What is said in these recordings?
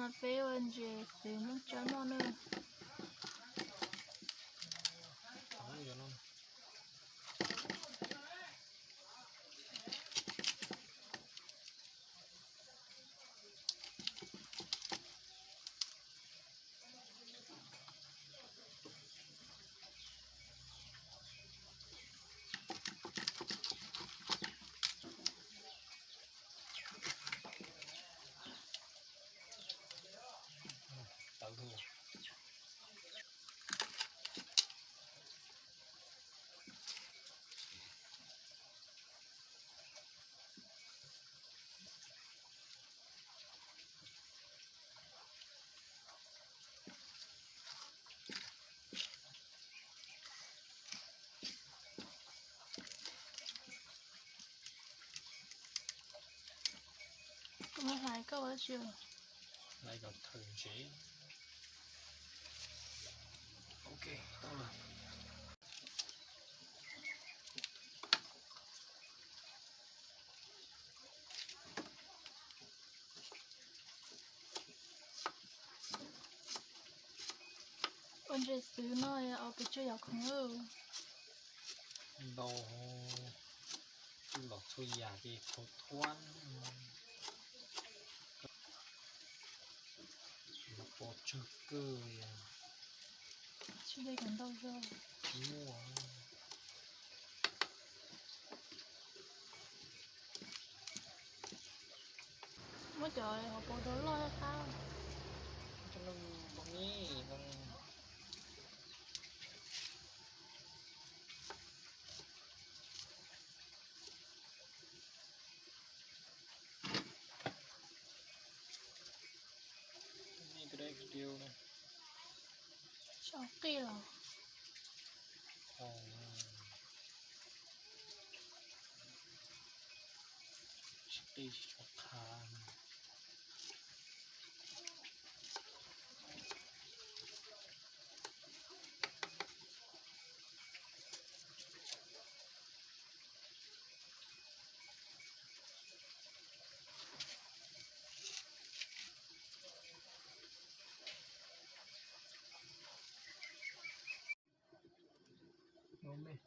Peb ua ntses xwb Hmoob Tsawb noj nawb. Kuv hlais koj ua tsi? Hlais kom thawm ntsev. Ok, tau lawm. Ua ntses xwb no, ua pes tsawg yam khoom. Ntau, los txhua yam ces thuav thuav. Los pov tsawg kawg li. Tsis muaj. Muab cov hauv paus rau loj qab. Tsis qij los? Tsis qij tsis tshua qha.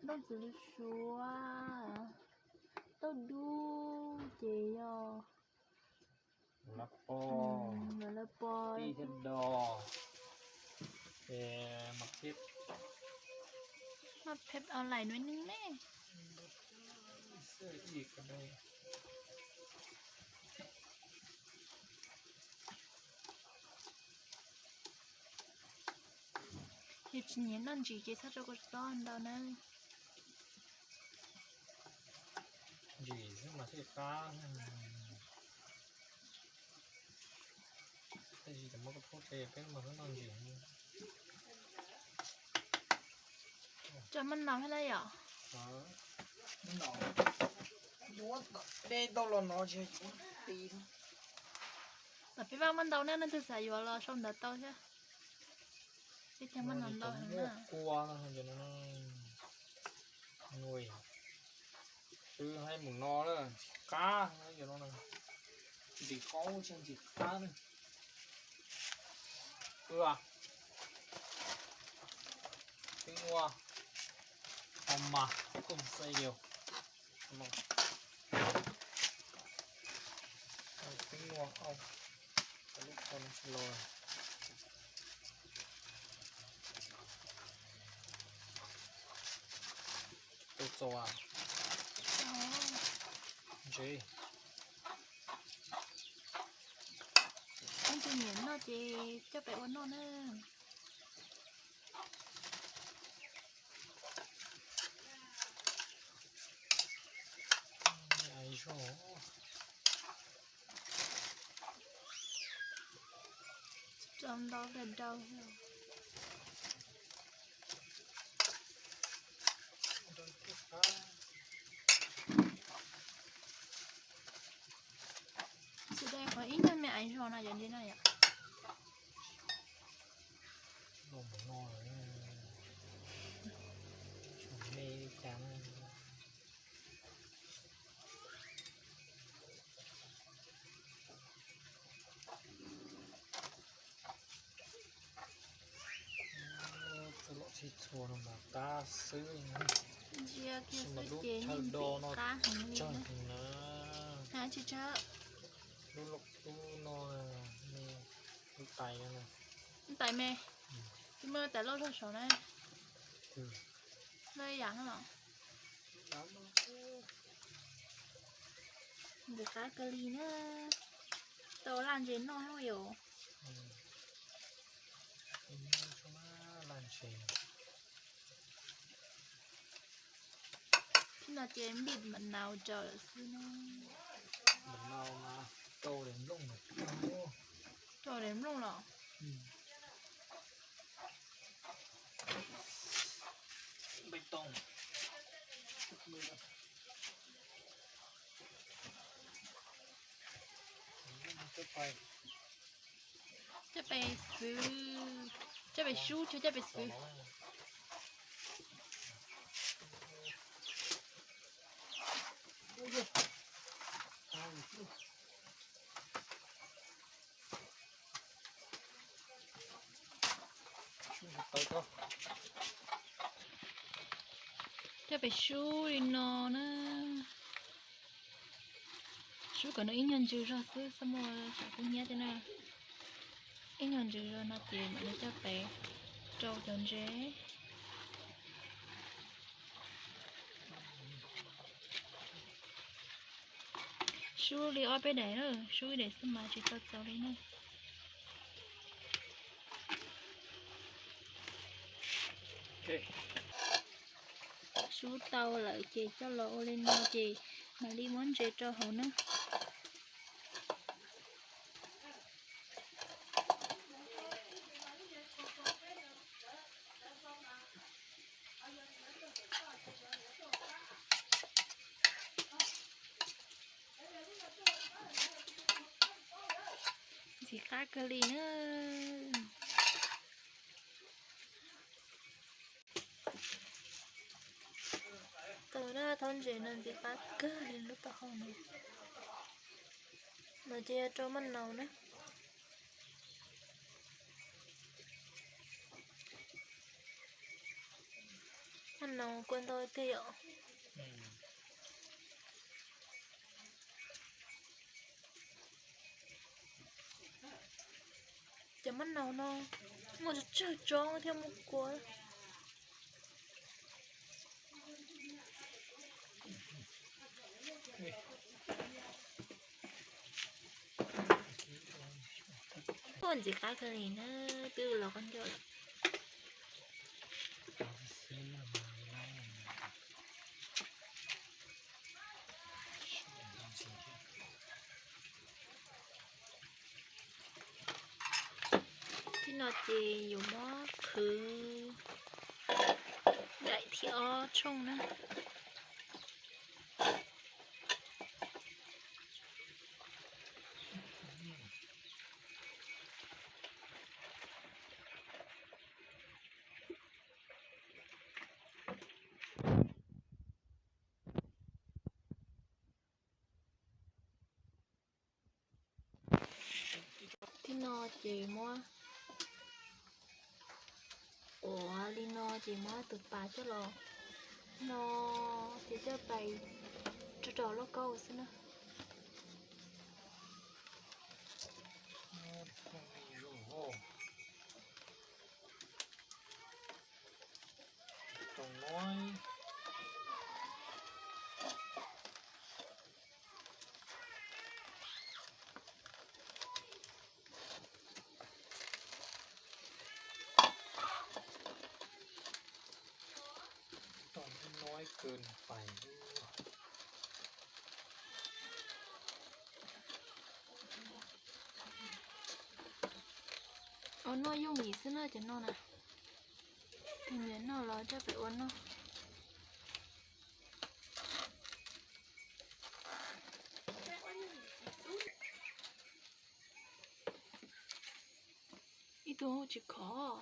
Nplooj txiv suav, tauj dub ces yog lawv pos, tij thiab do, es mas thiab mas pheb online nuv neeg ne. Yog tsis nyiam noj ntsis ces txhob rau kuv txob ntau na. Ntsis xwb mas thiaj qab. Tab sis cov mov koj phob qe peb mas noj ntsis. Tso maj nau thiab na yom. Dej tau los no tsis ti. Los peb vaj muaj ntau na, leej twg xav yuav los sau ntawv tau thiab. Peb cog maj nau ntau heev na. Kua no, twb hais mus no na, ntxim qab no, ntxim qaub tsis ntxim qab na. Ua, twb ua, o mas, koj xav yuav. Twb ua, lub qhov no tsis los. Tus txaus as. Ntse. Leej twg nyiam noj ces coj peb ua noj na. Rau ntau rau. Xws li qhov ib nyuag me aiv zog no yom, ntsis no yom. Me li cas na. Tab xwb. Ntsia kiag xwb ces nws ntxim qab heev li na. Tsis tshawb. Lub no, lub tais, lub tais me, tus me tais loj zog saud na. Loj ib yam no los. Ntxim qab kawg li na. Tau laj ntses noj thiab yom. Thiab no ces npij mam nau rau lawm xwb na. Rau daim nplooj los. Coj pes xwb, coj pes sub, coj pes xwb. Coj pes sub li no na. Sub kom nws ib nyuag ntsws zog xwb, xab muaj tsam kub hnyiab thiab na. Ib nyuag ntsws zog no ces mam li coj pes rau cov ntses. Sub li ob peb daim na, sub ib daim xwb mas tsis tau txaus li na. Sub tau lawm ces coj los ua li no ces mam li muab ntses rau hauv na. Ntxim qab kawg li na. Tau na, thaub ntses no ntxim qab kawg li lub taub hau no. No ces yuav rau maj naus na. Maj naus kua ntau tiag yom. Cov maj naus no muaj tsawg tsawg tsob thiab muaj kua. Tuaj ntxim qab kawg li na, twb los qab ncauj lawm. Tib no ces yuav muab qhwv daim thib ob tshooj na. Tib no ces muab quav li no ces muab tus pas coj los no ces coj pais rau rau lauj kaub xwb na. Ua noj yooj yim xwb na cov no na. Tus nyiam noj los coj pem ua noj. Ib tug tsis khov.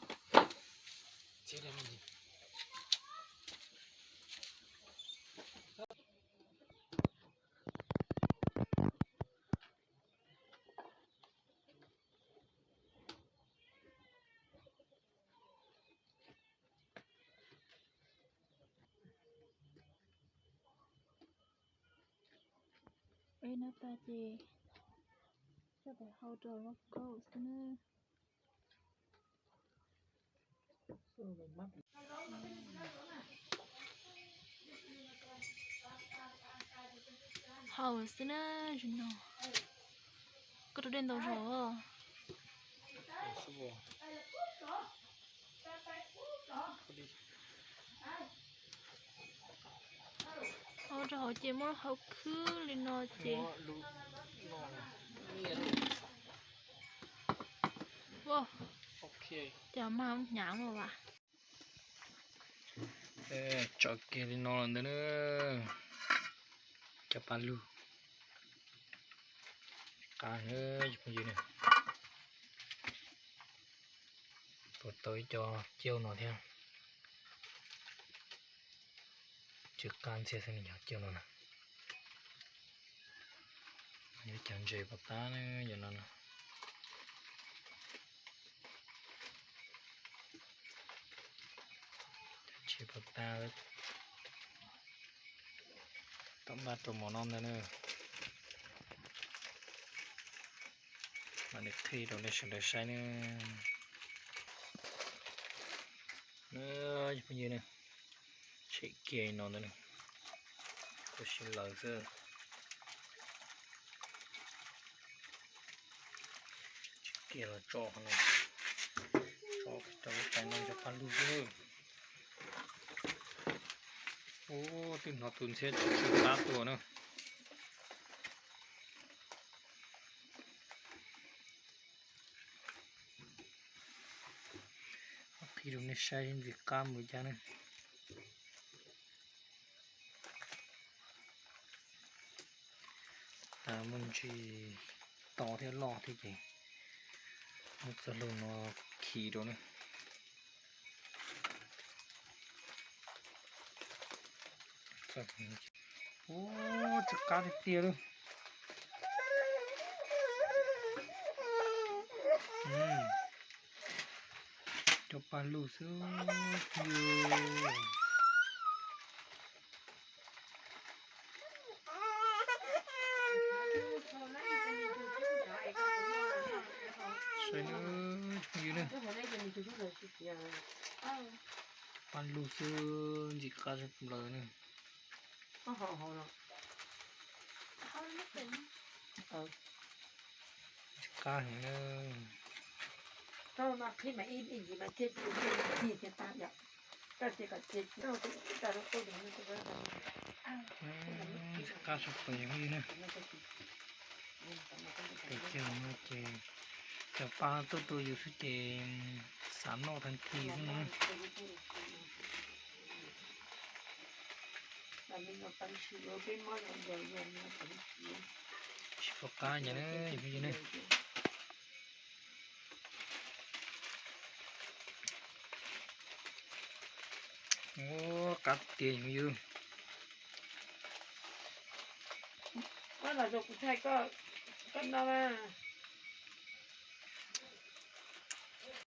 Ib no tas ces coj pais hau rau lauj kaub xwb na. Hau xwb na, no. Koj rau dej ntau zog. Hau rau hauv ces muab hau khwb li no ces. Cas mas hnyav mas vas. Tso kiag li no lawm ntawd na. Cov paj lug qab na, phooj ywg na. Puas tau ib co cauj no thiab. Tsw qab ntxiag xwb, cov cauj no na. Yuav cov ntses pov tab na, cov no na. Cov ntses pov tab, tom npaj rau mov noj ntag na. Mam li qhib rau nej sawv daws saib na. Phooj ywg na, tshem kiag no ntawd, khuv xim lawv xwb. Tshem kiag los tso qhov no, tso rau lub tais no cov paj lug xwb. Ub, twb hnov tus ntxhiab tsw tsw qab tuaj na. Qhib rau nej saib ntxim qab mus cas na. Tas muaj ntsis to thiab loj thiab ces muab txoj hlua no khi rau na. Ub, tsw qab tiag tiag li. Cov paj lug xwb. Saib na, phooj ywg na. Paj lug xwb, ntxim qab zog plaws na. Ntxim qab heev na. Ntxim qab zog plaws na. Tes kiag no ces cov paj tuaj tua yus xwb ces xav noj tag kis xwb na. Tsis pom qab ntag na, phooj ywg na. Ub, qab tiag phooj ywg. Koj los kuv thaij koj, koj noj mas.